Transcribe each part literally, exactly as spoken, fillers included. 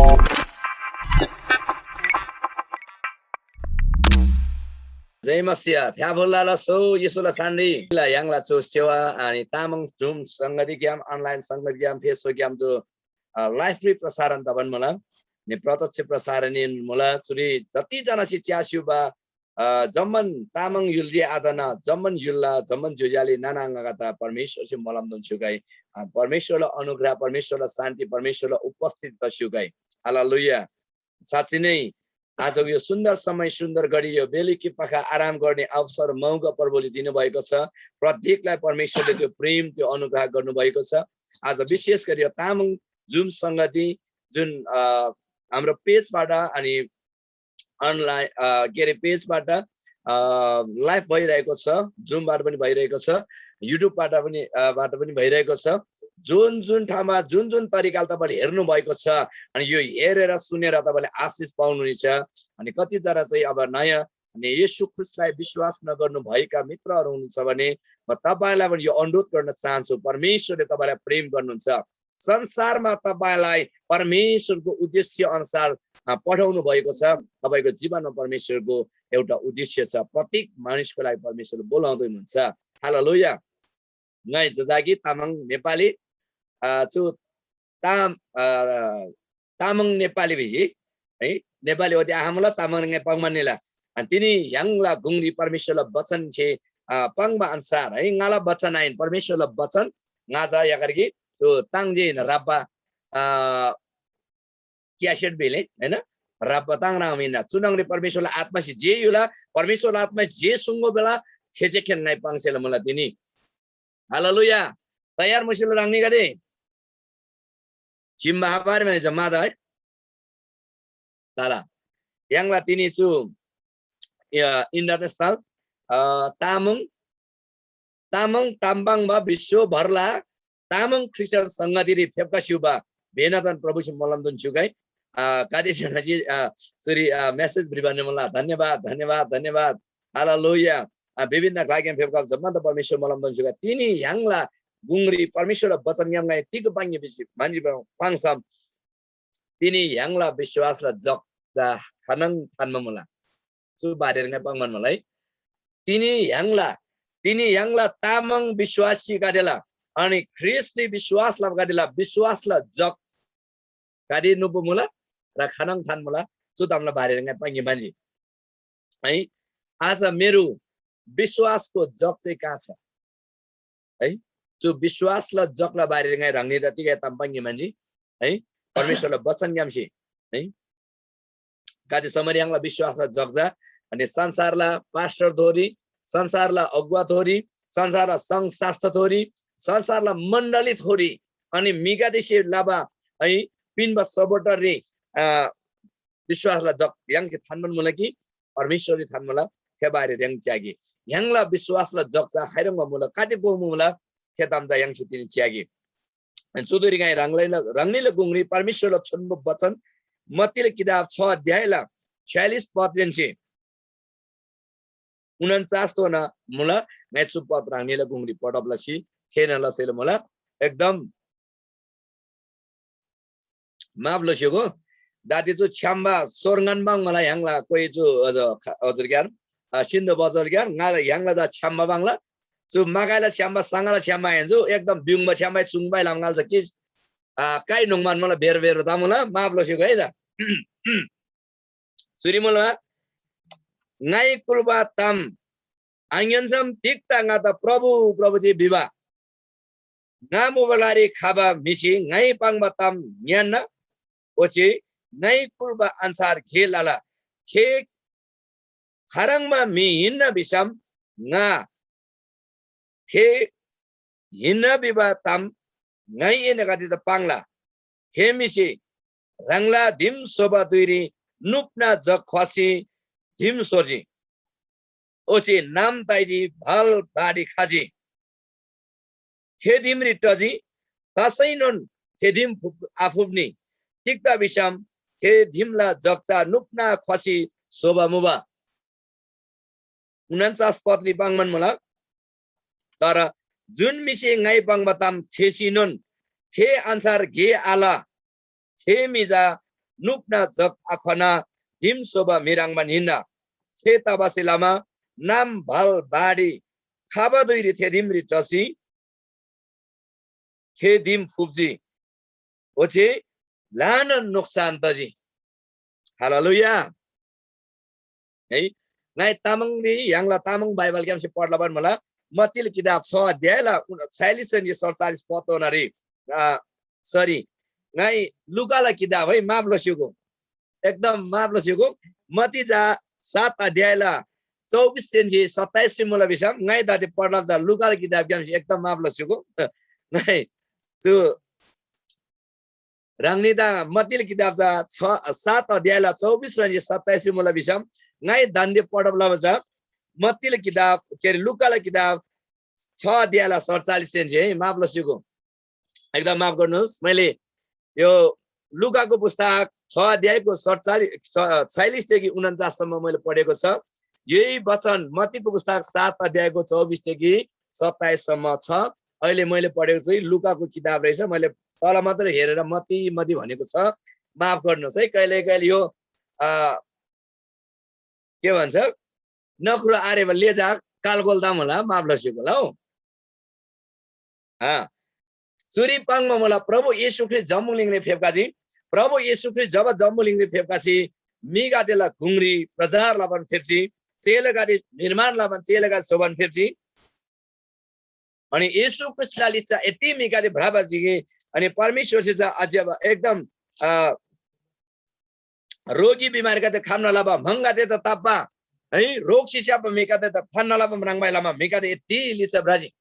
जय मसिया फ्याफुल्ला लसो येशूला छानरी ला य्‍हाङला चु सेवा अनि तामाङ जुम संगतिग्याम अनलाइन संगतिग्याम फेसबुकग्याम जो लाइभ प्रसारण तबन मुला नि प्रत्यक्ष प्रसारण मुला चुरी जति जनासी च्यास्युबा जम्मन तामाङ युल्जी आदना जम्मन युल्ला जम्मन जुजाली नाना आङागता परमेश्वरसे मलमदोन स्युगाई। परमेश्वरला अनुग्रह परमेश्वरला शान्ति परमेश्वरला उपस्थित स्युगाई। हालेलुया। साँच्ची नै आजको यो सुन्दर समय सुन्दर घडी यो बेलुकी पख आराम गर्ने अवसर मौका प्रभुले दिनुभएको छ। प्रत्येकलाई परमेश्वरले त्यो प्रेम त्यो अनुग्रह गर्नुभएको छ। आज विशेष गरी यो तामाङ जुम संगति जुन अ, हाम्रो पेजबाट अनि अनलाइन के अरे पेजबाट लाइभ भइरहेको छ, जुमबाट पनि भइरहेको छ, युट्युबबाट पनि अ, बाट पनि भइरहेको छ। जुन जुन ठाउँमा जुन जुन तरिकाले तपाईँले हेर्नु भएको छ अनि यो हेरेर सुनेर तपाईँले आशिष पाउनुहुनेछ। अनि कतिजना चाहिँ अब नयाँ अनि येशू ख्रीष्टलाई विश्वास नगर्नु भएका मित्रहरू हुनुहुन्छ भने म तपाईँलाई पनि यो अनुरोध गर्न चाहन्छु। परमेश्वरले तपाईँलाई प्रेम गर्नुहुन्छ। संसारमा तपाईँलाई परमेश्वरको उद्देश्य अनुसार पठाउनु भएको छ। तपाईँको जीवनमा परमेश्वरको एउटा उद्देश्य छ। प्रत्येक मानिसको लागि परमेश्वरले बोलाउँदै हुनुहुन्छ। हालेलुया। ङाइ जजाकी तामाङ नेपाली चु ताम तामाङ नेपाली भिजी है। नेपाली ओते आहामला तामाङ ङाइ पङ्मानिला अनि तिनी य्‍हाङला गुङरी परमेश्वरला वचन छे पाङ्बा अनुसार है। ङाला वचन आइन परमेश्वरला वचन। ङाजा यागरकी तो ताङ जे हिन राब्बा क्यासेट बेले हैन। राब्बा ताङ राम हिन चुनङरी परमेश्वरला आत्मासे जे युला परमेश्वरला आत्मा जे सुङ्गो बेला छेचे खेन ङाइ पाङ्सेला मुला तिनी। हालेलुया। तयार मुसिल राङ्नी गदे। जिम्बा हाबार भने जम्मा दा है। ताला य्‍हाङला तिनी चु इन्टरनेसनल तामाङ तामाङ ताम्बाङ वा विश्वभरला तामाङ ख्रिस्टियन संगतिरी फेप्का स्युबा बेनादन प्रभुसे मलमदुन स्युगै। गाते सेनाजी चुरी मेसेज भ्रिबाने मला धन्यवाद धन्यवाद धन्यवाद। हालेलुया। विभिन्न ग्लाग्याम फेप्का जम्मा त परमेश्वर मलमदुन स्युगा तिनी य्‍हाङला गुङरी परमेश्वरला वचन य्‍हाङलाई तिग बाङ्गे बिसी मान्जी पाङसम तिनी य्‍हाङला विश्वासला जग जा खनङ थान्‍बा मुला। चु बारेर ङाइ पाङ्‌बान मुला है। तिनी य्‍हाङला तिनी य्‍हाङला तामाङ विश्वासीगदेला अनि ख्रीष्‍टरी विश्वास लबागदेला विश्वासला जग गाते नुबु मुला र खनङ थान मुला। चु तामला बारेर ङाइ पाङ्‌गे म्‍हन्‍जी है। आज मेरो विश्वासको जग चाहिँ कहाँ छ है? चु विश्वासला जगला बारेर ङाइ ह्राङनीदा तिगै ताम पाङ्‌गे म्‍हन्‍जी है। परमेश्‍वरला वचनग्‍यामसे है। गाते समरी य्‍हाङला विश्वासला जग जा अनि संसारला पास्टर थोरी, संसारला अगुवा थोरी, संसारला संघ शास्त्र थोरी, संसारला मण्डली थोरी अनि म्‍हिगदेसे लबा है पिन्‍बा सपोर्टररी अ विश्वासला जग य्‍हाङसे थान्‍बान मुला कि परमेश्‍वररी थान्‍मुला थे बारेर य्‍हाङ च्‍यागे। य्‍हाङला विश्वासला जग चा खाइह्रङ्बा मुला, कति गोमु मुला थे ताम चा य्‍हाङसे तिनी च्‍यागे। अनि चुदुरी ङाइ ह्राङलाइला ह्राङनीला गुङरी परमेश्‍वरला छोन्‍बो वचन मत्तीला किताब छ अध्यायला छयालिस पददेन्‍से उनन्चास तोना मुला। ङाइ चु पद ह्राङनीला गुङरी पढब लसी थेःना लसेला मुला। एकदम माफ लस्‍योगो। दादी चु छ्‌याम्‍बा सोरङन बाङ मला य्‍हाङला कोइ चु अझ खा-, हजुर ग्‍यार, अ, सिन्‍धु बजर ग्‍यार, ङा य्‍हाङला चा छ्‌याम्‍बा बाङला। चु माकाइला छ्‌याम्‍बा, साङाला छ्‌याम्‍बा हेन्‍जु, एकदम बिङबा छ्‌याम्‍बा चुङबाइ लाम ङाल चा किस, अ, काइ नुङमान मला बेर बेर ता मुला, माफ लस्‍योगो है दा। चुरी मुला, ङाइ कुल्‍बा ताम आङ्‌यान्‍सम तिग्‍दा ङादा प्रभु, प्रभुजी भिबा ङा मुबा ग्‍लारी खबा म्‍हिसे ङाइ पाङ्बा ताम ङ्‌यान्‍ना, ओच्‍छे ङाइ कुल्‍बा अन्‍छार गे लला। थे खाह्रङ्बा म्‍हि हिन्‍ना भिसम ङा थे हिन्‍ना भिबा ताम ङाइ एनीगदेदा पाङ्ला। थे म्‍हिसे ह्राङला दिम स्‍होबा धुइरी नुप्‍ना जग ख्‍वासी दिम स्‍होजी। ओच्‍छे नाम ताइजी, भल बाढी खजी। थे दिमरी टजी, तसैनोन थे दिम फुप-, आफुप्‍नी। तिग्‍दा भिसम थे दिमला जग चा नुप्‍ना ख्‍वासी स्‍होबा मुबा। उनन्चास पदरी पाङ्‌बान मुला। तर जुन म्‍हिसे ङाइ पाङ्बा ताम थेःसीनोन थे अन्‍छार गे आल, थे म्‍हि चा नुप्‍ना जग आखना दिम स्‍होबा म्‍हि ह्रङ्‌बान हिन्‍ना। थेतबासेलमा नाम भल बाढी खबा धुइरी थे दिमरी टसी थे दिम फुप्‍जी, ओच्‍छे ल्‍हानान नोक्‍सान तजी। हालेलुया। है, ङाइ तामाङरी य्‍हाङला तामाङ बाइबलग्‍यामसे पढ्ला बान मुला। मत्तीला किताब छ अध्यायला उन-, छयालिस सन्‍जी सडचालिस पदोनारी, आ, सरी, ङाइ लुकाला किताब है, माफ लस्‍युगो, एकदम माफ लस्‍युगो। मत्ती चा सात अध्यायला चौबिस सेन्‍जी सत्ताइस मुला भिसम ङाइ दाते पढ्ला चा लुकाला किताबग्‍यामसे एकदम माफ लस्‍युगो। ङाइ चु ह्राङनीदा मत्तीला किताब चा छ, सात अध्यायला चौबिस रन्‍जी सत्ताइस मुला भिसम ङाइ दान्‍दे पढब लबा चा मत्तीला किताब, के अरे, लुकाला किताब छ अध्यायला सडचालिस सेन्‍जी है, माफ लस्‍युगो। एकदम माफ गर्नुहोस्, मैले यो लुकाको पुस्तक छ अध्यायको सडचालिस, छ-, छयालिसदेखि उन्चाससम्म मैले पढेको छ। यही वचन मत्तीको पुस्तक सात अध्यायको चौबिसदेखि सत्ताइससम्म छ। अहिले मैले पढेको चाहिँ लुकाको किताब रहेछ, मैले तल मात्र हेरेर मत्ती, मत्ती भनेको छ, माफ गर्नुहोस् है। कहिले कहिले यो, अ, के भन्छ, नख्रो आरेबा लेजा कालगोल दाम होला, माफ लस्‍युगो होला हौ। हा। चुरी पाङ्बा मुला प्रभु येशू ख्रीष्‍ट जम्‍बुलिङरी फेप्‍खजी। प्रभु येशू ख्रीष्‍ट जब जम्‍बुलिङरी फेप्‍खसी म्‍हिगदेला गुङरी प्रचार लबान फेप्‍जी, चेलागदे निर्माण लबान चेलागदे स्‍होबान फेप्‍जी। अनि येशू ख्रीष्‍टला लिच्‍छा यति म्‍हिगदे भ्रबा चिगे, अनि परमेश्‍वरसे चा अझ एकदम, अ, रोगी बिमारीगदे खम्‍ना लबा, म्‍हङगदे त ताप्‍बा, है, रोगसे स्‍याप्‍बा म्‍हिगदे त फन्‍ना लबा म्राङ्बाइ लमा म्‍हिगदे यति लिच्‍छा भ्रजी।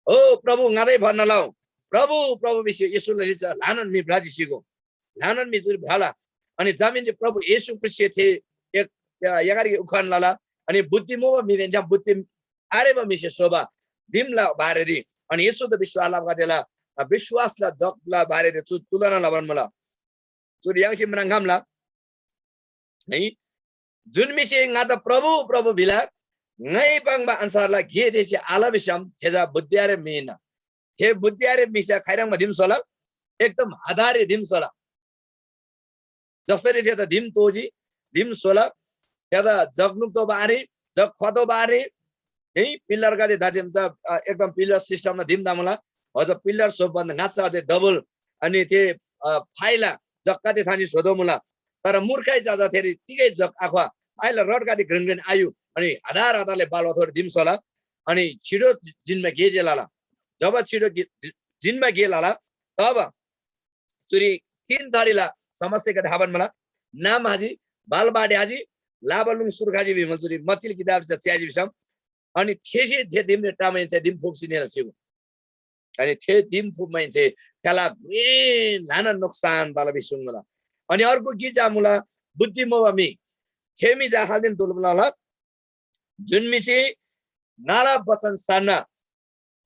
"ओ प्रभु, ङादै फन्‍ना लउ, प्रभु, प्रभु" भिसी येशूला लिच्‍छा ल्‍हानान म्‍हि भ्रजी सिगो। ल्‍हानान म्‍हि चुरी भ्रला। अनि जमिनरी प्रभु येशू ख्रीष्‍टसे थे एक, अ, एगारगे उखान लला। अनि बुद्धि मुबा म्‍हिदेन छ्‌याम बुद्धि आरेबा म्‍हिसे स्‍होबा दिमला बारेरी, अनि येशूदा विश्‍वास लबागदेला, अ, विश्‍वासला जगला बारेरी चु तुलना लबान मुला। चुरी य्‍हाङसे म्राङ्‌खम्‍ला। है, जुन म्‍हिसे ङादा प्रभु, प्रभु भिला, ङाइ पाङ्बा अन्‍सारला गे थेसे आल भिसम, थे चा बुद्धि आरे म्‍हि हिन्‍ना। थे बुद्धि आरे म्‍हिसे खाइह्रङ्बा दिम स्‍होला? एकदम हदारे दिम स्‍होला। जसरी थेदा दिम तोजी, दिम स्‍होला, थेदा जग नुक्‍तोःबा आरे, जग ख्‍वातोःबा आरे, है, पिल्लरगदे दादिम चा, अ, एकदम पिल्लर सिस्टमला दिम दामुला, अझ पिल्लर स्‍होब भन्‍दा ङाच्‍छा अझै डबल, अनि थे, अ, फाइला जगगदे थानी स्‍होदो मुला। तर मूर्खाइ चा चा थेरी तिगै जग आख्‍वा, फाइला रडगदे घ्रिन घ्रिन आयु, अनि हदार हदारले बाल अथोरी दिम स्‍होला, अनि छिटो जिन्‍बा गे जे लला। जब छिटो गे-, जि-, जिन्‍बा गे लला, तब चुरी तीन थरीला समस्यागदे हबान मुला। नाम हाजी, बालबाडी हाजी, लाबालुङ सुर्खाजी भिमल चुरी मतिल किताब चा च्याजी भिसम। अनि थेसे थे दिमरी टामाइन थे दिम फुक्सी नेला सिगो। अनि थे दिम फुक्‍माइन्‍से थेला घ्रेन ल्‍हाना नोक्‍सान तला भिसी सुङ्मुला। अनि अर्को गिक चा मुला, बुद्धि मुबा म्‍हि, थे म्‍हि चा खाल्‍देन तुलुम लला, जुन म्‍हिसे ङाला बचन सान्‍ना,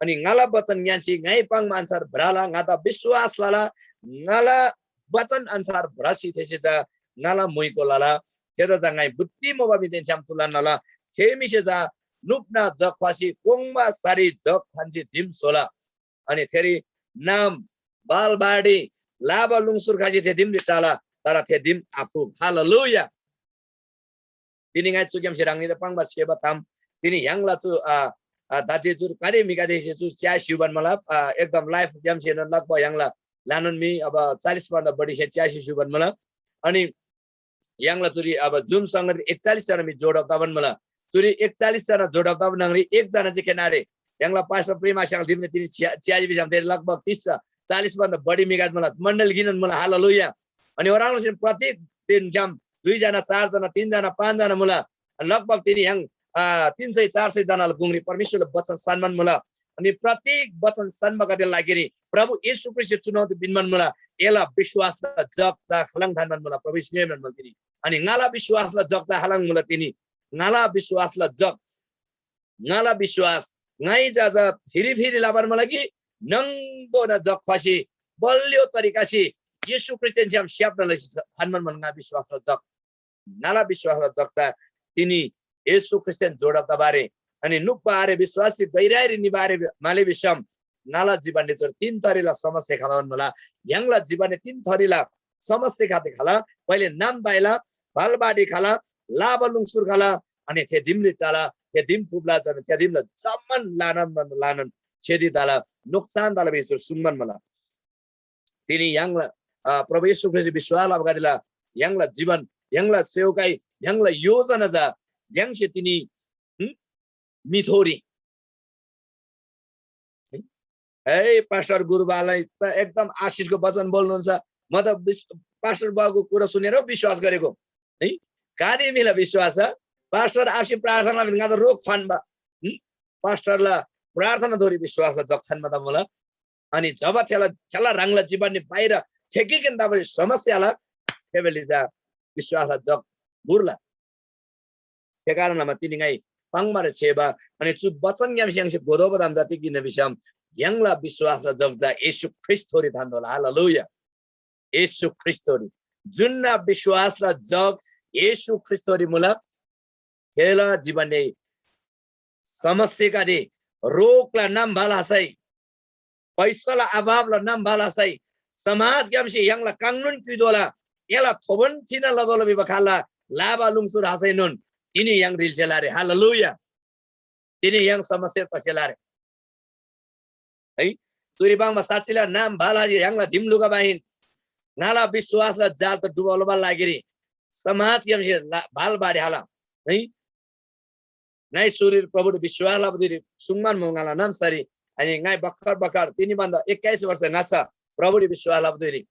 अनि ङाला बचन ङ्‌यान्‍सी ङाइ पाङ्बा अन्‍छार भ्रला, ङादा विश्‍वास लला, ङाला बचन अन्‍छार भ्रसी थेसे चा ङाला म्‍हुइको लला, थेदा चा ङाइ बुद्धि मुबा म्‍हिदेन छ्‌याम तुलन लला। थे म्‍हिसे चा नुप्‍ना जग ख्‍वासी कोङ्बा सारी जग थान्‍सी दिम स्‍होला। अनि थेरी नाम, बालबाडी, लाबा लुङसुर खसी थे दिमरी टाला, तर थे दिम आफु। हालेलुया। तिनी ङाइ चुग्‍यामसे ह्राङनीदा पाङ्बा छेबा ताम, तिनी य्‍हाङला चु, आ, आ, दाते चु कदे म्‍हिगदेसे चु च्‍यासी स्‍युबान मुला, आ, एकदम लाइफग्‍यामसेनोन लगभग य्‍हाङला ल्‍हानान म्‍हि अब चालिस भन्दा बढीसे च्‍यासी स्‍युबान मुला। अनि य्‍हाङला चुरी अब जुम संगति एकचालिस जना म्‍हि जोडब तबान मुला। चुरी एकचालिस जना जोडब तबा न्‍हङरी एक जना जे केनारे य्‍हाङला पास्टर प्रेम आस्‍याङ दिमने तिनी च्‍या-, च्‍याजी भिसम तेरी लगभग तीस चा-, चालिस भन्दा बढी म्‍हिगदे मुला, मण्‍डली गिनन मुला। हालेलुया। अनि ओह्राङलासेन प्रत्येक दिनग्‍याम दुई जना, चार जना, तीन जना, पाँच जना मुला। अनि लगभग तिनी य्‍हाङ, आ, तीन सय, चार सय जनाला गुङरी परमेश्‍वरला वचन सान्‍बान मुला। अनि प्रत्येक वचन सान्‍बागदेला लागिरी प्रभु येशू ख्रीष्‍टसे चुनौती पिन्‍बान मुला। एला विश्‍वासला जग चा खालङ थान्‍बान मुला, प्रभु येशू ङ्‌योइबान मुला तिनी। अनि ङाला विश्‍वासला जग चा खालङ मुला तिनी। ङाला विश्‍वासला जग, ङाला विश्‍वास, ङाइ जा जा फिरी फिरी लबान मुला कि नङगोना जग ख्‍वासी बलियो तरिकासे येशू ख्रीष्‍टदेन छ्‌याम स्‍याप्‍ना लसी थान्‍बान मुला ङा विश्‍वासला जग। ङाला विश्‍वासला जग चा तिनी येशू ख्रीष्‍टदेन जोडब तबा आरे, अनि नुप्‍बा आरे, विश्‍वासरी गहिराइरी निबा आरे माले भिसम ङाला जीवनरी चुर तीन थरीला समस्या खबान मुला। य्‍हाङला जीवनरी तीन थरीला समस्या खाते खाला, पहिले नाम दाइला, बालबाडी खाला, लाबा लुङसुर खाला, अनि थे दिमले टाला, थे दिम फुबला जन, थे दिमला जम्मन लानन, लानन, छेदी दाला, नोक्सान दाला बेसुर सुङमन मला। तिनी य्‍हाङला, अ, प्रभु येशू ख्रीष्‍ट विश्‍वास लबागदेला य्‍हाङला जीवन, य्‍हाङला सेवकाई, य्‍हाङला योजना चा य्‍हाङसे तिनी, हुँ, मिथोरी। है, पास्टर गुरुबालाई त एकदम आशिषको वचन बोल्नुहुन्छ। म त विश-, पास्टर बाबुको कुरा सुनेर विश्वास गरेको। है, गादे मिला विश्वास छ। पास्टर आपसी प्रार्थना भित्र ङादा रोग फान्‍बा। हुँ? पास्टरला प्रार्थना थोरी विश्वासला जग थान्‍बा त मुला। अनि जब थेला, थेला ह्राङला जीवननी बाहिर ठेकीकेन तबारी समस्याला, थेबेली चा विश्वासला जग बुर्ला। थे कारण लमा तिनी ङाइ पाङ्‌बारी छेबा, अनि चु वचनग्‍यामसे य्‍हाङसे घोतोःबा ताम चा तिग हिन्‍ना भिसम, य्‍हाङला विश्वासला जग चा येशू ख्रीष्‍टथोरी थान्‍तोःला। हालेलुया। येशू ख्रीष्‍टथोरी। जुन्‍ना विश्वासला जग येशू ख्रीष्‍टथोरी मुला, थेला जीवनले समस्यागदे, रोगला नाम भल हसै, पैसाला अभावला नाम भल हसै, समाजग्‍यामसे य्‍हाङला काङनुन क्‍युइतोःला, एला थोबन थिना लतोःला भिबा खाल्‍ला लाबा लुङसुर हसैनोन तिनी य्‍हाङ रिल्‍सेला रे। हालेलुया। तिनी य्‍हाङ समस्या तसेला रे। है, चुरी बाङबा साँच्‍चिला नाम भल हजी य्‍हाङला धिम लुगा बाहिन। ङाला विश्वासला जाल त डुबाउलबा लागिरी समाजग्‍यामसे ला-, बाल बाढी हाला। है, ङाइ सुरीर प्रभुरी विश्वास लबा धुइरी सुङमान मुबा ङाला नाम्‍सारी, अनि ङाइ भर्खर भर्खर तिनी भन्दा एक्काइस वर्ष ङाच्‍छा प्रभुरी विश्वास लबा धुइरी।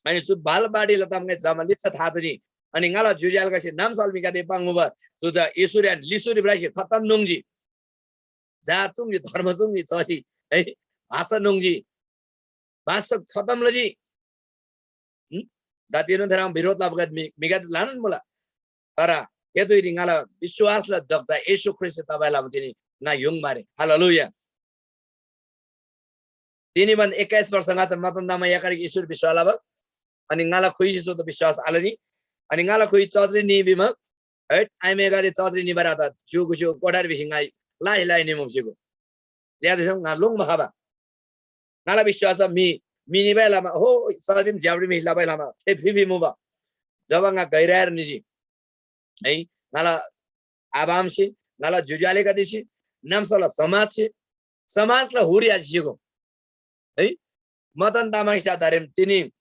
अनि चु बाल बाढीला ताम ङाइ जम्‍मा लिच्‍छा था तजी। अनि ङाला ज्‍योज्‍यो आलेगदेसे नाम्‍साला म्‍हिगदे पाङ्मुबा, चु चा येशूरीन लिच्‍छुरी भ्रसी खतम नुङ्जी। जात चुङ्जी, धर्म चुङ्जी, तसी है, भाषा नुङ्जी, भाषा खतम लजी। हुँ? जातिएनोन थेह्रङ् विरोध लबागदे म्‍हि, म्‍हिगदे ल्‍हानान मुला। तर एतुइरी ङाला विश्‍वासला जग चा येशू ख्रीष्‍ट तबाइला तिनी ङा युङ मारे। हालेलुया। तिनी भन्दा एक्काइस वर्ष ङाच्‍छा मतन तमा याकरी येशूर विश्‍वास लबा। अनि ङाला खुइसे सोत विश्‍वास आलनी। अनि ङाला खुइ चतरी नी भिमा, है, आइमेगदे चतरी निबार आता ज्‍योगु ज्‍यो कोठार भिसी ङाइ लाइ लाइ निमुम सिगु। ज्‍यादिसम ङा लोङ मखबा। ङाला विश्‍वास मी, मी निबाइ लमा, हो, चतरीम ज्‍याबडी मी लबाइ लमा, थे फिफी मुबा। जब ङा गैरायर निजी, है, ङाला आबामसे, ङाला ज्‍योज्‍यो आलेगदेसे, नाम्‍साला समाजसे, समाजला हुरी आजिगो। है, मतन तामाङसे आधारेम तिनी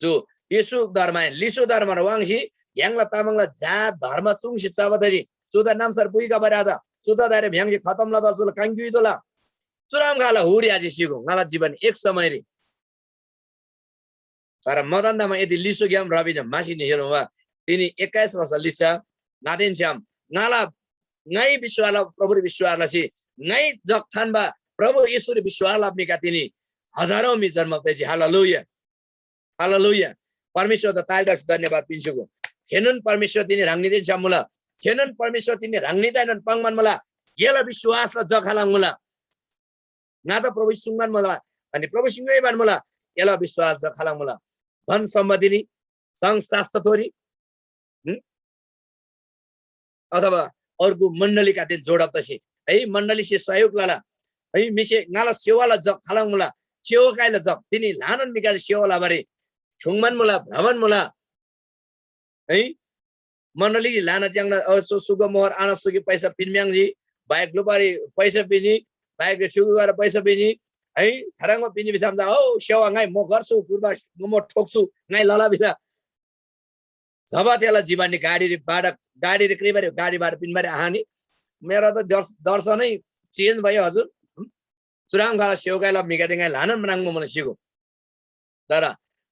चु येशू धर्म, लिसु धर्म वाङ्सी य्‍हाङला तामाङला जात धर्म चुङ्सी चबा तजी। चुदा नाम्‍सार पुइखबा राजा, चुदा दारेम य्‍हाङसे खतम लतल चुला काङक्‍युइतोला। चुराम खाला हुरी आजिसिगो ङाला जीवन एक समयरी। तर मदन दमा यदि लिसुग्‍याम रबी जम मासी निसेल मुबा, तिनी एक्काइस वर्ष लिच्‍छा ङादेन छ्‌याम ङाला ङाइ विश्‍वास लबा प्रभुरी विश्‍वास लसी ङाइ जग थान्‍बा प्रभु येशूरी विश्‍वास लबा म्‍हिका तिनी हजारौं म्‍हि जन्‍म तजी। हालेलुया। हालेलुया। परमेश्‍वरदा ताइदा धन्‍यवाद पिन्‍सुगु। थेनोन परमेश्‍वर तिनी ह्राङनीदेन छ्‌याम मुला। थेनोन परमेश्‍वर तिनी ह्राङनीदाएनोन पाङ्‌बान मुला। एला विश्‍वासला जग खालङ मुला। ङादा प्रभु सुङ्बान मुला, अनि प्रभु सिङ्गैबान मुला, एला विश्‍वास चा खालङ मुला। धन सम्‍पत्तिनी, सङ्घ शास्‍त्रथोरी, हुँ? अथवा अर्गु मण्‍डलीकादेन जोडब तसी, है, मण्‍डलीसे सहयोग लला, है, म्‍हिसे ङाला सेवाला जग खालङ मुला, सेवकाईला जग, तिनी ल्‍हानान म्‍हिगदे सेवा लबारी छुङ्‌बान मुला, भ्रबान मुला। है, मण्‍डली ल्‍हाना च्याङ्ना, अ, सु-, सुग मोहर आना सुगी पैसा पिन्‍म्‍याङ्जी, बाइक लुबारी पैसा पिन्‍जी, बाइक रे सुगी गर पैसा पिन्‍जी, है, थरङ्ग पिन्‍जी भिसम चा, "औ, सेवा ङाइ म गर्छु, कुर्बा म, म ठोक्छु, ङाइ लला" भिला। जब थेला जीवनले गाडीरी बाडा, गाडीरी क्रिबारी, गाडी बाडा पिन्‍बारी आहानी, मेरो त दर्श-, दर्शनै चेन्ज भयो हजुर। चुराङ खाला सेवकाईला म्‍हिगदे ङाइ ल्‍हानान म्राङ्बा मुला सिगो। तर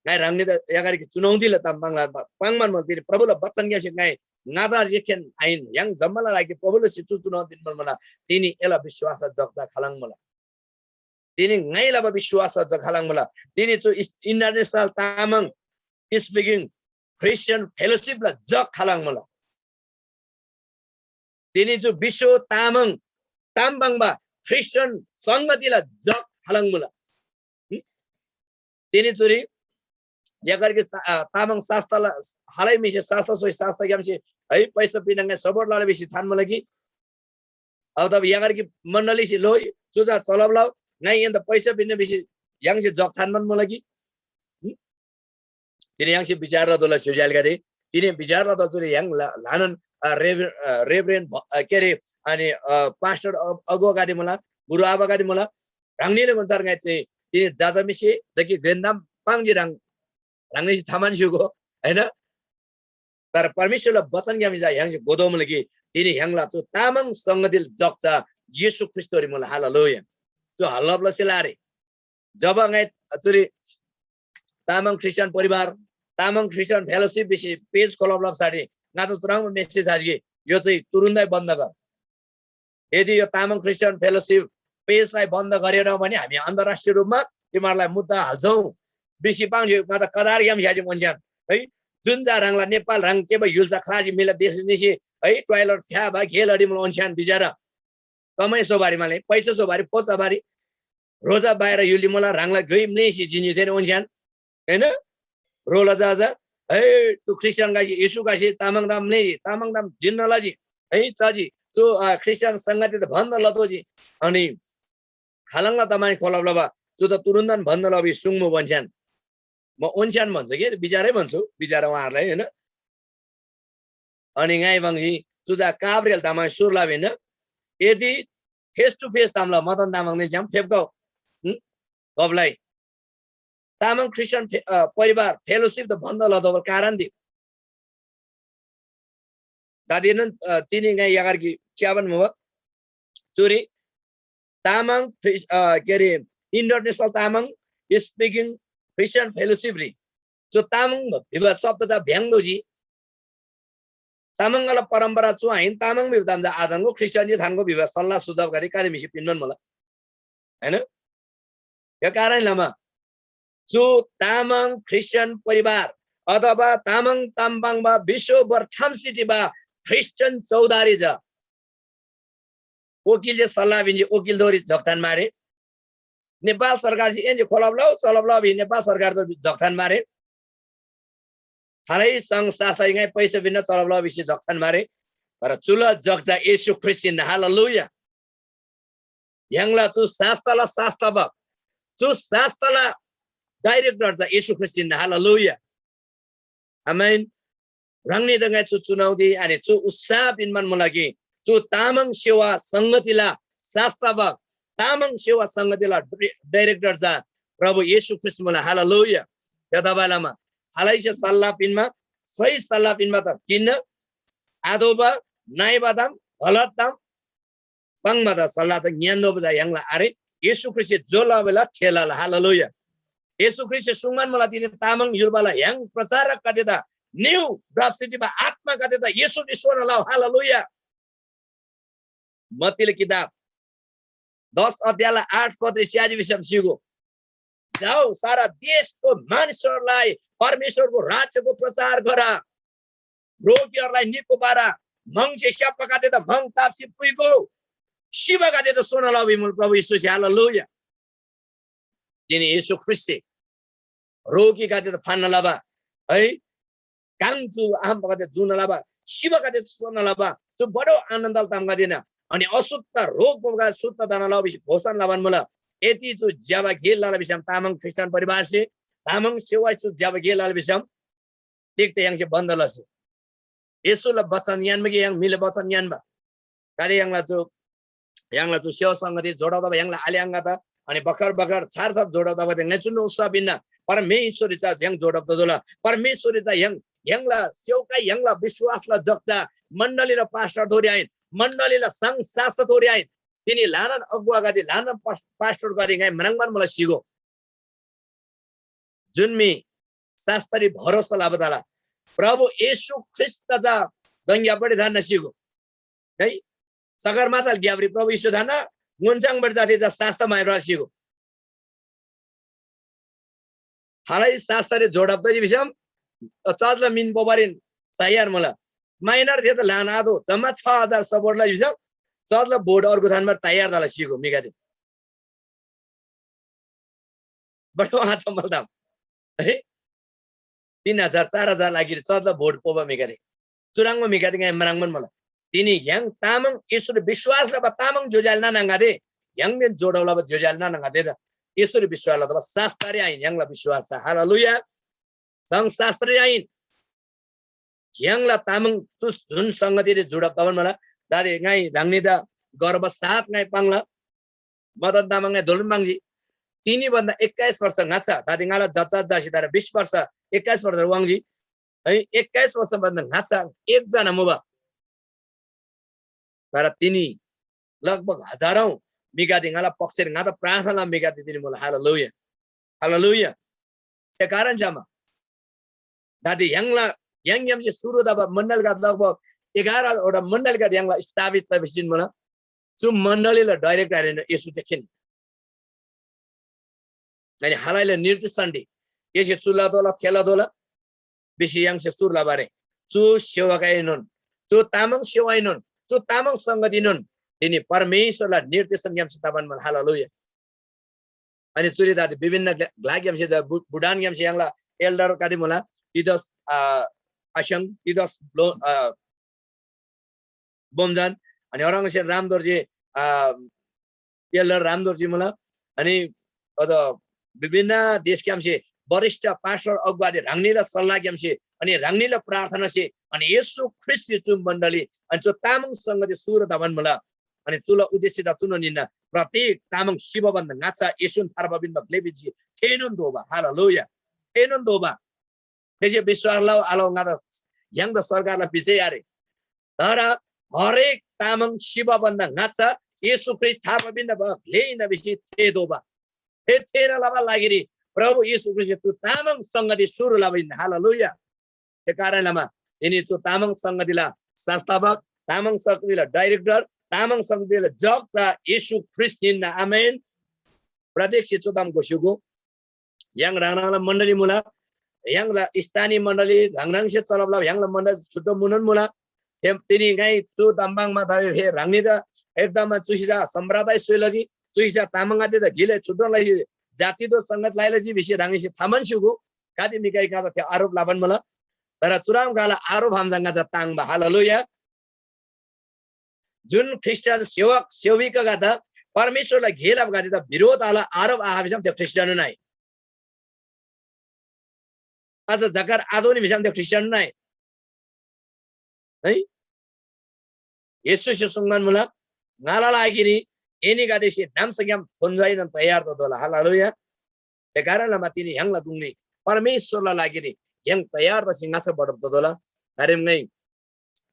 ङाइ ह्राङनीदा एगारिकी चुनौतीला ताम पाङ्ला, पाङ्‌बान मुला तिनी प्रभुला बचनग्‍यामसे ङाइ ङादा जेखेन आहिन, य्‍हाङ जम्‍माला लागि प्रभुला सिचु चुनौती पिन्‍बान मुला, तिनी एला विश्‍वासला जग चा खालङ मुला। तिनी ङाइ लबा विश्‍वासला जग खालङ मुला। तिनी चु इस-, International Tamang Speaking Christian Fellowship ला जग खालङ मुला। तिनी चु विश्व तामाङ ताम पाङ्बा ख्रिस्टियन संगतिला जग खालङ मुला। हं? तिनी चुरी यगरकी ता-, आ, तामाङ शास्त्रला हलै म्‍हिसे शास्त्र सोइ शास्त्रग्‍यामसे है पैसा पिनङै सपोर्ट लला भिसी थान मुला कि? अब तब यगरकी मण्डलीसे लोइ चुजा चलब लउ ङाइ एन्‍दा पैसा पिन्‍ना भिसी य्‍हाङसे जग थान मन मुला कि? हं? तिनी य्‍हाङसे विचार लतोःला स्‍योस्‍यालगदे। तिनी विचार लतोःला चुरी य्‍हाङ ला-, ल्‍हानान, अ, रेभर-, अ, रेभरेन्ड भ-, अ, के अरे, अनि, अ, पास्टर अ-, अगुवागदे मुला, गुरु आबागदे मुला। ह्राङनीले भन्‍छार ङाइ चाहिँ तिनी जाजामिसे जकि घ्रेन्‍दाम पाङ्जी ह्राङ, ह्राङनीसे थामान स्‍युगो, हैन? तर परमेश्‍वरला वचनग्‍याम चा य्‍हाङसे घोतोःमुला कि तिनी य्‍हाङला चु तामाङ संगतिला जग चा येशू ख्रीष्‍टरी मुला। हालेलुया। चु हल्‍लप लसेला आरे। जब ङाइ चुरी तामाङ ख्रिस्टियन परिवार, तामाङ ख्रिस्टियन फेलोसिप भिसी पेज खोलब लबासाठी ङादा चुह्रङ्बा मेसेज आजि कि यो चाहिँ तुरुन्तै बन्द गर। यदि यो तामाङ ख्रिस्टियन फेलोसिप पेजलाई बन्द गरेन भने हामी अन्तर्राष्ट्रिय रूपमा तिमीहरूलाई मुद्दा हाल्छौँ भिसी पाङ्ज्यू ङादा कदारग्‍याम स्‍याजी ओन्‍छ्यान है। जुन जा ह्राङला नेपाल ह्राङ के भयो य्‍हुल्‍सा ख्लाजी मिला देश निसी है टोयलेट फ्या भा घेल अडिमल ओन्‍छ्यान बिचारा कमाइ सोबारी माले पैसा सोबारी पोचा बारी रोजा बाहिर युली मला ह्राङला ग्‍योइ म्‍लेसी जिन्‍जी थेन ओन्‍छ्यान। हैन? रोला जा जा, है, तु ख्रिस्टियन गासी येशू गासी तामाङ दाम म्‍लेजी, तामाङ दाम जिन्‍ना लजी, है, चजी, चु, अ, ख्रिस्टियन संगति त भन्‍दा लतोजी। अनि खालङला तमानी खोलब लबा, चु त तुरुन्तन भन्‍दा लबी सुङ्मु भन्‍छ्यान। म ओन्‍छ्यान भन्छु कि बिचारै भन्छु, बिचारा उहाँहरूलाई, हैन? अनि ङाइ बङ्गी चुजा काभ्रेल तामाङ सुर ला भिन्न। यदि फेस टु फेस तामला मदन तामाङ ने झ्याम फेप्‍गौ। हुँ? गबलाई। तामाङ ख्रिस्टियन फे-, अ, परिवार फेलोसिप त बन्द लतोःबा कारण दि। दादिनन, अ, तिनी ङाइ यागर कि च्याबन मुबा। चुरी तामाङ ख्रिस-, अ, के अरे, इन्टरनेसनल तामाङ स्पिकिङ ख्रिस्टियन फेलोसिप री। चु तामाङ भिबा शब्द चा भ्याङ दोजी। तामाङला परम्परा चु आहिन, तामाङ भिबा ताम चा आदंगो ख्रिस्टियन जे थान्‍गो भिबा सल्लाह सुझाव गरी कादे म्‍हिसे पिन्‍नोन मुला। हैन? यो कारण लमा चु तामाङ ख्रिस्टियन परिवार अथवा तामाङ ताम्बाङबा विश्वभर ठाम सिटीबा ख्रिस्टियन चौधारी जा वकिल जे सल्लाह भिन्‍जी वकिल दोरी जगथान मारे। नेपाल सरकार जी एनजी खोलब लौ, चलब लौ भिन्‍जी नेपाल सरकार दोरी जगथान मारे। खालै संघ शासक ङाइ पैसा भिन्न चलब लौ भिसी जगथान मारे। तर चुला जग जा येशू ख्रीष्‍ट हिन्‍ना। हालेलुया। य्‍हाङला चु शास्‍त्रला शास्‍त्रबक, चु शास्‍त्रला डाइरेक्टर चा येशू ख्रीष्‍ट हिन्‍ना। हालेलुया। आमेन। ह्राङनीदा ङाइ चु चुनौती अनि चु उत्साह पिन्‍बान मुला कि चु तामाङ सेवा संगतिला शास्‍त्रबक, तामाङ सेवा संगतिला डि-, डाइरेक्टर चा प्रभु येशू ख्रीष्‍ट मुला। हालेलुया। थेतबासेलमा खालैसे सल्लाह पिन्‍मा, सही सल्लाह पिन्‍मा त किन्न, आतोःबा, नइबा ताम, गलत ताम, पाङ्बा त सल्लाह त ङ्‌यान्‍दोबा चा य्‍हाङला आरे। येशू ख्रीष्‍टसे जो लबेला थे लला। हालेलुया। येशू ख्रीष्‍टसे सुङ्मान मुला तिनी तामाङ य्‍हुलबाला य्‍हाङ प्रचारकगदेदा न्‍यू ब्रासिटीबा आत्‍मागदेदा येशूसे सोना लउ। हालेलुया। मत्तीला किताब दस अध्यायला आठ पदरी च्‍याजी भिसम सिगो। जाऊ, सारा देशको मानिसहरूलाई परमेश्वरको राज्यको प्रचार गर। रोगीहरूलाई निको पार, म्‍हङसे स्‍याप्‍बागदे त म्‍हङ ताप्‍सी पुइगो, सिबागदे त सोना लबा भिमुल प्रभु येशूसे। हालेलुया। तिनी येशू ख्रीष्‍टसे रोगीगदे त फान्‍ना लबा है, काङ चु आम्‍बागदे जुन लबा, सिबागदे सोना लबा, चु बडो आनन्दला तामगदे हिन्‍ना। अनि अशुद्ध रोग बोबागदे शुद्ध तना लबा भिसी घोषणा लबान मुला। यदि चु ज्‍यबा गे लला भिसम तामाङ ख्रिस्टियन परिवारसे, तामाङ सेवासे चु ज्‍यबा गे लला भिसम तिग्‍दा य्‍हाङसे बन्‍द लसे? येशूला बचन ङ्‌यान्‍बा कि य्‍हाङ म्‍हिला बचन ङ्‌यान्‍बा? गाते य्‍हाङला चु, य्‍हाङला चु सेवा संगति जोडब तबा य्‍हाङला आले आङागदे, अनि बखर बखर छार छार जोडब तबा ङाइ चुनोन उत्साह पिन्‍ना। परमेश्‍वररी चा य्‍हाङ जोडब ततोःला। परमेश्‍वररी चा य्‍हाङ, य्‍हाङला सेवकाई, य्‍हाङला विश्‍वासला जग चा मण्‍डलीला पास्‍टर थोरी आहिन, मण्‍डलीला संघ शास्‍त्र थोरी आहिन। तिनी ल्‍हानान अगुवागदे, ल्‍हानान पास-, पास्‍टरगदे ङाइ म्राङ्बान मुला सिगो। जुन म्‍हि शास्‍त्ररी भरोसा लबा तला, प्रभु येशू ख्रीष्‍ट चा गङग्‍यापट्टि थान्‍ना सिगो। है, सगरमाथाल ग्‍यापरी प्रभु येशू थान्‍ना, ङुन्‍चाङपट्टि जाति चा शास्‍त्र म्‍हाइब्रा सिगो। खालै शास्‍त्ररी जोडब तजी भिसम, चर्चला मिन पोबारीन तयार मुला। माइनर थे त ल्‍हान आदो, जम्मा छ हजार सपोर्ट लजी भिसम, चर्चला बोर्ड अर्गु थान्‍बार तयार तला सिगो म्‍हिगदे। बडो आचम्‍बल ताम है। तीन हजार, चार हजार लागिरी चर्चला बोर्ड पोबा म्‍हिगदे। चुह्रङ्बा म्‍हिगदे ङाइ म्राङ्बान मुला। तिनी य्‍हाङ तामाङ येशूरी विश्‍वास लबा तामाङ ज्‍योज्‍यो आले नाना आङागदे, य्‍हाङदेन जोडब लबा ज्‍योज्‍यो आले नाना आङागदे चा येशूरी विश्‍वास लतोःबा शास्‍त्ररी आहिन य्‍हाङला विश्‍वास चा। हालेलुया। संघशास्त्री आहिन। य्‍हाङला तामाङ चु जुन संगतिरी जुडब तबान मला, दादे ङाइ ह्राङनीदा गर्व साथ ङाइ पाङ्ला। मदन तामाङ ङाइ धोलुन पाङ्जी। तिनी भन्दा एक्काइस वर्ष ङाच्‍छा, दादे ङाला जच्‍छा जासी तर बिस वर्ष, एक्काइस वर्ष वाङ्जी। है, एक्काइस वर्ष भन्दा ङाच्‍छा एकजना मुबा। तर तिनी लगभग हजारौं म्‍हिगदे ङाला पक्षरी ङादा प्रार्थना म्‍हिगदे तिनी मुला। Hallelujah, hallelujah. थे कारण छ्‌यामा दादी य्‍हाङला य्‍हाङग्‍यामसे सुरु तबा मण्‍डलीगदे लगभग एघारवटा मण्‍डलीगदे य्‍हाङला स्थापित तबासेन मुला। चु मण्‍डलीला डाइरेक्टर हिन्‍ना येशू चाहिँ खिन। अनि हालैले निर्देशन दि, एसे चु लतोःला, थे लतोःला, भिसी य्‍हाङसे सुर लबारी चु सेवकाएनोन, चु तामाङ सेवाएनोन, चु तामाङ संगतिनोन तिनी परमेश्‍वरला निर्देशनग्‍यामसे तबान मुला। हालेलुया। अनि चुरी दादी विभिन्न ग्ला-, ग्‍लाग्‍यामसे द-, बु-, भुटानग्‍यामसे य्‍हाङला एल्डर कति मुला, तिदस, आ, आस्‍याङ, तिदस ब्लो-, आ, बोमजान, अनि औरंगजेब रामदोर्जी, आ, एल्डर रामदोर्जी मुला, अनि अझ विभिन्न देशग्‍यामसे वरिष्ठ पास्टर अगुवादे ह्राङनीला सल्लाहग्‍यामसे, अनि ह्राङनीला प्रार्थनासे, अनि येशू ख्रीष्‍टसे चु मण्‍डली, अनि चु तामाङ संगति सुरु तबान मुला। अनि चुला उद्देश्य चा चुनोन हिन्‍ना, प्रत्येक तामाङ सिबा भन्‍दा ङाच्‍छा येशून थार्बा पिन्‍बा ग्‍ले भिजी थेनोन दोबा। हालेलुया। थेनोन दोबा। थेसे विश्‍वास लउ आलउ ङादा य्‍हाङदा सरकारला विषय आरे। तर हरेक तामाङ सिबा भन्‍दा ङाच्‍छा येशू ख्रीष्‍ट थार्बा पिन्‍बा ग्‍ले हिन्‍ना भिसी थे दोबा। थे थेःना लबा लागिरी प्रभु येशू ख्रीष्‍टसे चु तामाङ संगति सुरु लबा हिन्‍ना। हालेलुया। थे कारण लमा तिनी चु तामाङ संगतिला संस्थापक, तामाङ संगतिला डाइरेक्टर, तामाङ संगतिला जग चा येशू ख्रीष्‍ट हिन्‍ना। आमेन। प्रत्येकसे चु ताम घोषिगो। य्‍हाङ ह्राङ ह्राङला मण्‍डली मुला, य्‍हाङला स्थानीय मण्‍डली ह्राङ ह्राङसे चलब लबा य्‍हाङला मण्‍डली छुट्टो मुनोन मुला। थे तिनी ङाइ चु ताम पाङ्‌मा तबे फे ह्राङनीदा एकदम चुसी चा सम्प्रदाय स्‍वे लजी, चुसी चा तामाङगदेदा गिले छुट्टो लसी जातिदो संगत लाइ लजी भिसी ह्राङनीसे थामान स्‍युगु। गाते म्‍हिगदे ङादा थे आरोप लबान मुला। तर चुराम गाला आरोप हामजा ङाजा ताङ्बा। हालेलुया। जुन ख्रीष्‍टियान सेवक सेविकागदे परमेश्‍वरला गे लबागदेदा बिरोध आल, आरोप आहा भिसम थे ख्रीष्‍टियान नाइ। अझ जकार आदोनी भिसम थे ख्रीष्‍टियान नाइ। है? येशूसे सुङ्मान मुला, ङाला लागिरी एनीगदेसे नाम्‍साग्‍याम थोन्‍जाइनोन तयार ततोःला। हालेलुया। थे कारण लमा तिनी य्‍हाङला गुङरी परमेश्‍वरला लागिरी य्‍हाङ तयार तसी ङाच्‍छा बढब ततोःला। दारेम ङाइ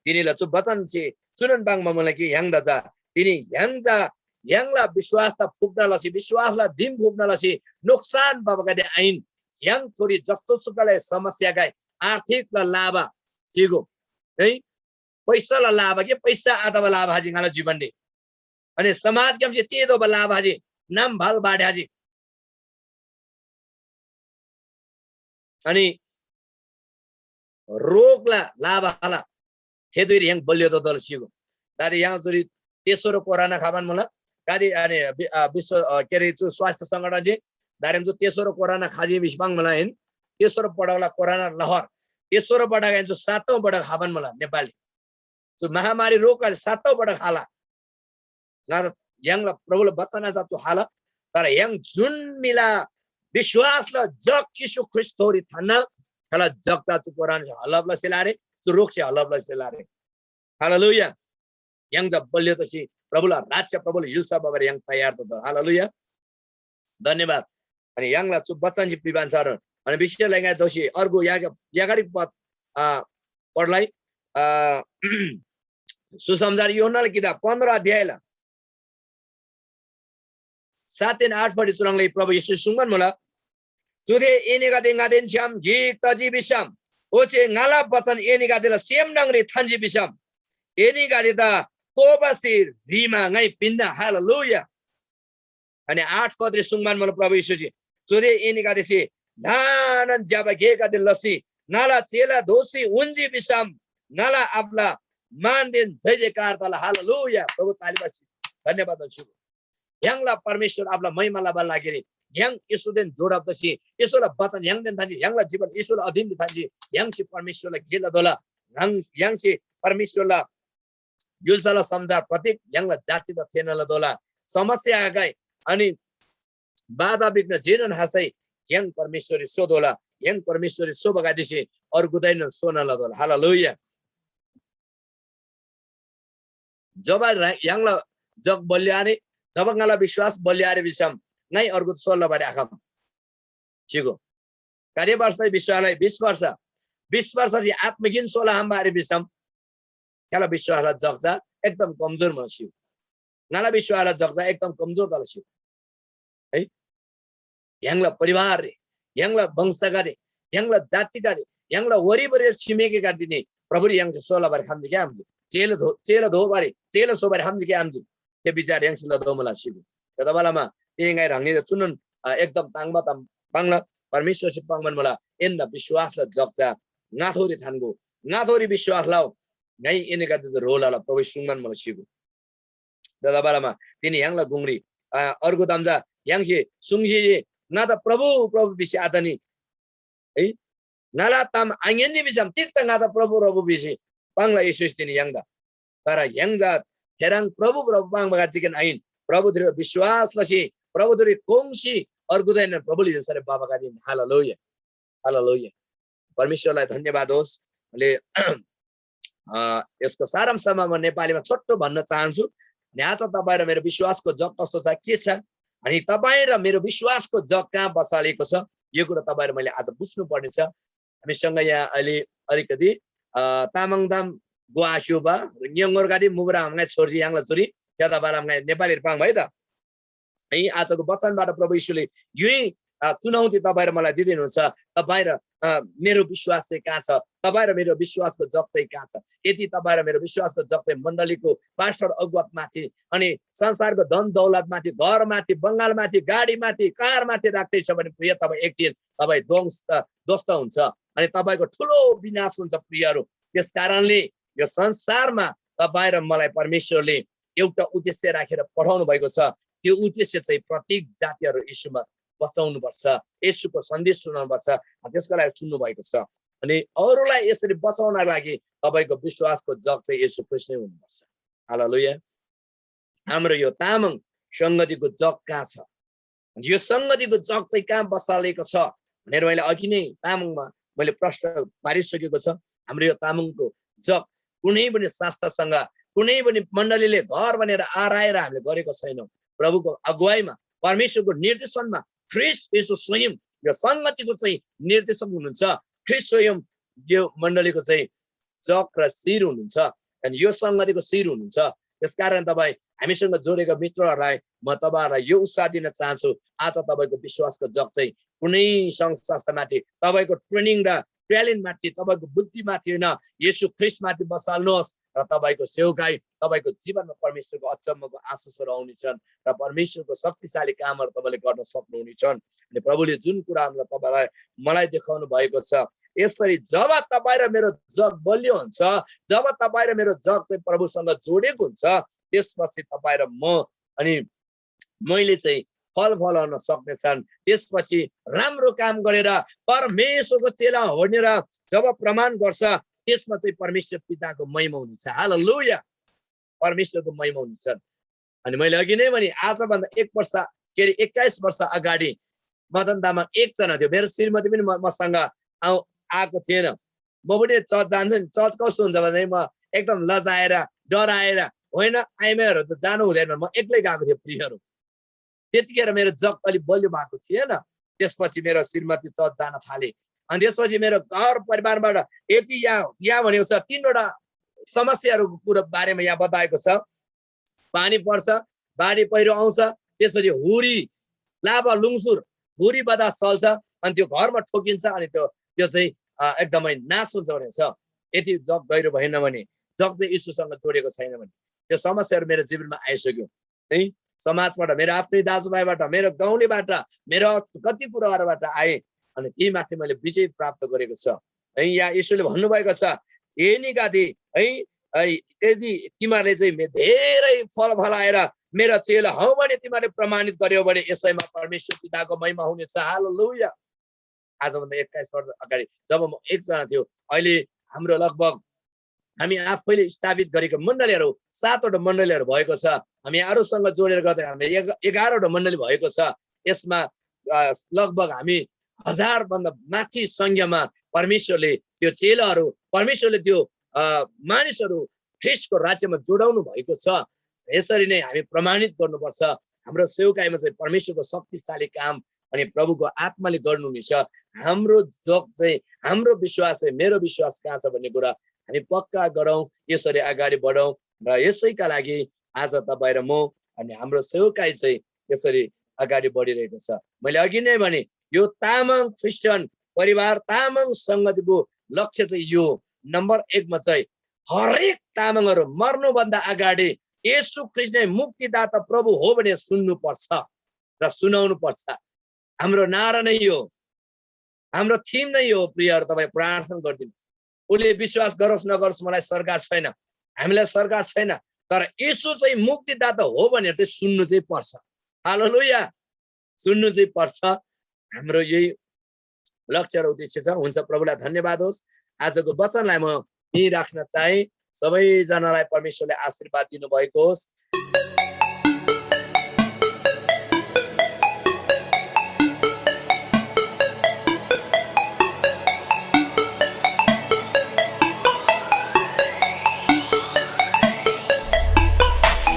तिनीला चु बचनसे चुनोन पाङ्बा मुला कि य्‍हाङदा चा तिनी य्‍हाङ चा य्‍हाङला विश्‍वासदा फुक्‍ना लसी, विश्‍वासला दिम फुक्‍ना लसी नोक्‍सान भबागदे आहिन। य्‍हाङ थोरी जस्तो सुकलै समस्यागै आर्थिकला लाभा चिगो है, पैसाला लाभा कि पैसा आतबा लाभा हाजी ङाला जीवनरी। अनि समाजग्‍यामसे तेदोबा लाभा हाजी, नाम भाल बाढे हाजी। अनि रोगला लाभा हाला, थे धुइरी य्‍हाङ बलियो ततोःला सिगो। दादी य्‍हाङ चुरी तेस्रो कोरोना खबान मुला। दादी अनि बि-, अ, विश्व, अ, के अरे, चु स्वास्थ्य संगठन जे दारेम चु तेस्रो कोरोना खाजी भिसी पाङ्‌मुला हिन। तेस्रो पटकला कोरोना लहर, तेस्रो पटक हिन चु सातौं पटक खबान मुला नेपाली। चु महामारी रोगका सातौं पटक हाला। ङादा य्‍हाङला प्रभुला बचन चा चु हाला। तर य्‍हाङ जुन म्‍हिला विश्‍वासला जग येशू ख्रीष्‍टथोरी थान्‍ना, थेला जग चा चु कोरोनासे हल्‍लप लसेला आरे, चु रोगसे हल्‍लप लसेला आरे। हालेलुया। य्‍हाङ चा बलियो तसी प्रभुला राज्‍य, प्रभुला य्‍हुल्‍सा भबारी य्‍हाङ तयार ततोः। हालेलुया। धन्यवाद। अनि य्‍हाङला चु बचनसे पिबान सारो अनि विशेष लैङा दोषी अर्को याग-, यागारी पद, आ, पढलाई, आ, सुसमाचार यूहन्‍नाला किताब पन्ध्र अध्यायला सातदेन आठ पट्टि चुह्रङ्‌ले प्रभु येशू सुङ्बान मुला, चुदे एनीगदे ङादेन छ्‌याम गिक तजी भिसम, ओच्‍छे ङाला बचन एनीगदेला सेम न्‍हङरी थान्‍जी भिसम, एनीगदेदा तोबासे ह्रीमा ङाइ पिन्‍ना। हालेलुया। अनि आठ पदरी सुङ्बान मुला प्रभु येशूजी, चुदे एनीगदेसे ल्‍हानान ज्‍यबा गेगदे लसी ङाला चेला दोसी उन्‍जी भिसम ङाला आबाला मानदेन जय जयकार तला। हालेलुया। प्रभु तालिबासी धन्यवाद छु। य्‍हाङला परमेश्‍वर आबाला महिमा लबा लागिरी य्‍हाङ येशूदेन जोडब तसी येशूला वचन य्‍हाङदेन थान्‍जी, य्‍हाङला जीवन येशूला अधीन थान्‍जी, य्‍हाङसे परमेश्‍वरला गे लतोःला। ह्राङ य्‍हाङसे परमेश्‍वरला य्‍हुल्‍साला समाचार प्रत्येक य्‍हाङला जातिदा थेःना लतोःला। समस्या आगै अनि बाधा विघ्न जेनोन हसै य्‍हाङ परमेश्‍वररी सोतोःला। य्‍हाङ परमेश्‍वरसे सोबागदेसे अर्गुदाएनोन सोना लतोःला। हालेलुया। जब रा- य्‍हाङला जग बलियो आरे, जब ङाला विश्‍वास बलियो आरे भिसम ङाइ अर्गुदा सोल्‍ला बारे आखम। चिगो। कति वर्ष विश्‍वासलाई? बिस वर्ष। बिस वर्षसे आत्मगिन सोला हाम्बा आरे भिसम थेला विश्‍वासला जग चा एकदम कमजोर मुला स्‍यु। ङाला विश्‍वासला जग चा एकदम कमजोर तला स्‍यु। है, य्‍हाङला परिवार, य्‍हाङला वंशगदे, य्‍हाङला जातिगदे, य्‍हाङला वरिपरि छिमेकीगदे नि प्रभुरी य्‍हाङसे सोला बारे खम्‍जी क्या आम्‍जी? चेला धो चेला धो बारे, चेला सो बारे खम्‍जी क्या आम्‍जी? ते विचार य्‍हाङसे लदो मुला स्‍यु। थेतबालमा तिनी ङाइ ह्राङनीदा चुनोन, अ, एकदम ताङ्बा ताम पाङ्ला, परमेश्‍वरसे पाङ्‌बान मुला। एन्‍ना विश्‍वासला जग चा ङाथोरी थान्‍गो, ङाथोरी विश्‍वास लउ, ङाइ एनीगदेदा ह्रो लला, प्रभु सुङ्‌बान मुला स्‍यु। थेतबालमा तिनी य्‍हाङला गुङरी, अ, अर्गु ताम चा य्‍हाङसे सुङ्सी जे ङादा प्रभु, प्रभु भिसी आतनी, है, ङाला ताम आङ्‌यान्‍नी भिसम तिग्‍दा ङादा प्रभु, प्रभु भिसी पाङ्ला येशूसे तिनी य्‍हाङदा? तर य्‍हाङ चा थेह्रङ् प्रभु, प्रभु पाङ्बागदेकेन आहिन, प्रभुतिर विश्‍वास लसी, प्रभुतिर कोङ्‌सी अर्गुदाएनोन प्रभुले यन्‍सरे बाबागदे हिन। Hallelujah, hallelujah. परमेश्‍वरलाई धन्यवाद होस्। मैले अ, यसको सारांशमा म नेपालीमा छोटो भन्न चाहन्छु। न्‍याचा तपाईँ र मेरो विश्वासको जग कस्तो छ, के छ, अनि तपाईँ र मेरो विश्वासको जग कहाँ बसालेको छ, यो कुरा तपाईँ र मैले आज बुझ्नु पर्नेछ। हामीसँग यहाँ अहिले अलिकति, अ, तामाङ दाम गुवास्युबा न्‍यङगोर गाडी मुबरा आमगाई छोरी, य्‍हाङला छोरी, त्यता बाला आमगाई नेपाली पाङ है त। है, आजको वचनबाट प्रभु येशूले यही, अ, चुनौती तपाईँ र मलाई दिँदै हुनुहुन्छ। तपाईँ र, अ, मेरो विश्वास चाहिँ कहाँ छ? तपाईँ र मेरो विश्वासको जग चाहिँ कहाँ छ? यदि तपाईँ र मेरो विश्वासको जग चाहिँ मण्डलीको पास्टर अगुवामाथि अनि संसारको धन दौलतमाथि, घरमाथि, बङ्गालमाथि, गाडीमाथि, कारमाथि राख्दैछ भने प्रिय, तपाईँ एक दिन तपाईँ ध्वंस, अ, ध्वस्त हुन्छ अनि तपाईँको ठुलो विनाश हुन्छ प्रियहरू। त्यस कारणले यो संसारमा तपाईँ र मलाई परमेश्वरले एउटा उद्देश्य राखेर पठाउनु भएको छ। त्यो उद्देश्य चाहिँ प्रत्येक जातिहरू यीशुमा बचाउनुपर्छ, यीशुको सन्देश सुनाउनुपर्छ, त्यसको लागि चुन्नु भएको छ। अनि अरूलाई यसरी बचाउनको लागि तपाईँको विश्वासको जग चाहिँ येशू ख्रीष्ट नै हुनुपर्छ। हालेलुया। हाम्रो यो तामाङ संगतिको जग कहाँ छ? यो संगतिको जग चाहिँ कहाँ बसालेको छ भनेर मैले अघि नै तामाङमा मैले प्रश्न पारिसकेको छ। हाम्रो यो तामाङको जग कुनै पनि संस्थासँग, कुनै पनि मण्डलीले घर भनेर आराएर हामीले गरेको छैनौँ। प्रभुको अगुवाईमा, परमेश्वरको निर्देशनमा ख्रीष्ट येशू स्वयं यो संगतिको चाहिँ निर्देशक हुनुहुन्छ। ख्रीष्ट स्वयं यो मण्डलीको चाहिँ जग र शिर हुनुहुन्छ। अनि यो संगतिको शिर हुनुहुन्छ। त्यसकारण तपाईँ हामीसँग जोडेका मित्रहरूलाई म तपाईँहरूलाई यो उत्साह दिन चाहन्छु। आज तपाईँको विश्वासको जग चाहिँ कुनै संघ संस्थामाथि, तपाईँको ट्रेनिङ र ट्यालेन्टमाथि, तपाईँको बुद्धिमाथि होइन, येशू ख्रीष्टमाथि बसाल्नुहोस् र तपाईँको सेवकाई, तपाईँको जीवनमा परमेश्वरको अचम्मको आशिषहरू आउनेछन् र परमेश्वरको शक्तिशाली कामहरू तपाईँले गर्न सक्नुहुनेछन्। अनि प्रभुले जुन कुराहरूलाई तपाईँलाई, मलाई देखाउनु भएको छ, यसरी जब तपाईँ र मेरो जग बलियो हुन्छ, जब तपाईँ र मेरो जग चाहिँ प्रभुसँग जोडेको हुन्छ, त्यसपछि तपाईँ र म अनि मैले चाहिँ फल फलाउन सक्नेछन्। त्यसपछि राम्रो काम गरेर परमेश्वरको चेला भनेर जब प्रमाण गर्छ, त्यसमा चाहिँ परमेश्वर पिताको महिमा हुनेछ। हालेलुया। परमेश्वरको महिमा हुनेछ। अनि मैले अघि नै भने आजभन्दा एक वर्ष, के अरे, एक्काइस वर्ष अगाडि मदन तामाङ एकजना थियो। मेरो श्रीमती पनि म-, मसँग आउ-, आएको थिएन। म पनि चर्च जान्छु नि, चर्च कस्तो हुन्छ भने म एकदम लजाएर, डराएर, होइन, आइमाईहरू त जानु हुँदैन, म एक्लै गएको थिएँ प्रियहरू। त्यतिखेर मेरो जग अलि बलियो भएको थिएन। त्यसपछि मेरो श्रीमती चर्च जान थाले। अनि त्यसपछि मेरो घर परिवारबाट यति यहाँ, यहाँ भनेको छ, तिनवटा समस्याहरूको कुरा बारेमा यहाँ बताएको छ। पानी पर्छ, बाढी पहिरो आउँछ, त्यसपछि हुरी, लाभा लुङसुर, हुरी बतास चल्छ, अनि त्यो घरमा ठोकिन्छ, अनि त्यो, त्यो चाहिँ, अ, एकदमै नाश हुन्छ भनेको छ। यदि जग गहिरो भएन भने, जग चाहिँ यीशुसँग जोडेको छैन भने, त्यो समस्याहरू मेरो जीवनमा आइसक्यो है। समाजबाट, मेरो आफ्नै दाजुभाइबाट, मेरो गाउँलेबाट, मेरो कति कुराहरूबाट आए, अनि तीमाथि मैले विजय प्राप्त गरेको छ है। यहाँ यीशुले भन्नुभएको छ, एनीगदे है, है, यदि तिमीहरूले चाहिँ मे-, धेरै फल फलाएर मेरा चेला हौ भने तिमीहरूले प्रमाणित गर्‍यौ भने यसैमा परमेश्वर पिताको महिमा हुनेछ। हालेलुया। आजभन्दा एक्काइस वर्ष अगाडि जब म एकजना थियो, अहिले हाम्रो लगभग हामी आफैले स्थापित गरेको मण्डलीहरू सातवटा मण्डलीहरू भएको छ। हामी अरूसँग जोडेर गर्दा हामी एघ-, एघारवटा मण्डली भएको छ। यसमा, अ, लगभग हामी, हजार भन्दा माथि संख्यामा परमेश्वरले त्यो चेलाहरू, परमेश्वरले त्यो अ, मानिसहरू ख्रिस्टको राज्यमा जोडाउनु भएको छ। यसरी नै हामी प्रमाणित गर्नुपर्छ। हाम्रो सेवकाईमा चाहिँ परमेश्वरको शक्तिशाली काम अनि प्रभुको आत्माले गर्नुहुनेछ। हाम्रो जग चाहिँ, हाम्रो विश्वास चाहिँ मेरो विश्वास कहाँ छ भन्ने कुरा हामी पक्का गरौँ, यसरी अगाडि बढौँ। र यसैका लागि आज तपाईँ र म अनि हाम्रो सेवकाई चाहिँ यसरी अगाडि बढिरहेको छ। मैले अघि नै भने, यो तामाङ क्रिस्चियन परिवार, तामाङ सङ्गतिको लक्ष्य चाहिँ यो हो। नम्बर एकमा चाहिँ हरेक तामाङहरू मर्नुभन्दा अगाडि येशू ख्रिस्ट नै मुक्तिदाता प्रभु हो भनेर सुन्नुपर्छ र सुनाउनुपर्छ। हाम्रो नारा नै यो, हाम्रो थिम नै यो हो। प्रियहरू, तपाईँ प्रार्थना गरिदिनुहोस्। उसले विश्वास गरोस् नगरोस्, मलाई सरकार छैन, हामीलाई सरकार छैन, तर येशू चाहिँ मुक्तिदाता हो भनेर चाहिँ सुन्नु चाहिँ पर्छ। हालेलुया। सुन्नु चाहिँ पर्छ। हाम्रो यही लक्ष्य र उद्देश्य छ। हुन्छ, प्रभुलाई धन्यवाद होस्। आजको वचनलाई म यहीँ राख्न चाहे। सबैजनालाई परमेश्वरले आशीर्वाद दिनुभएको होस्।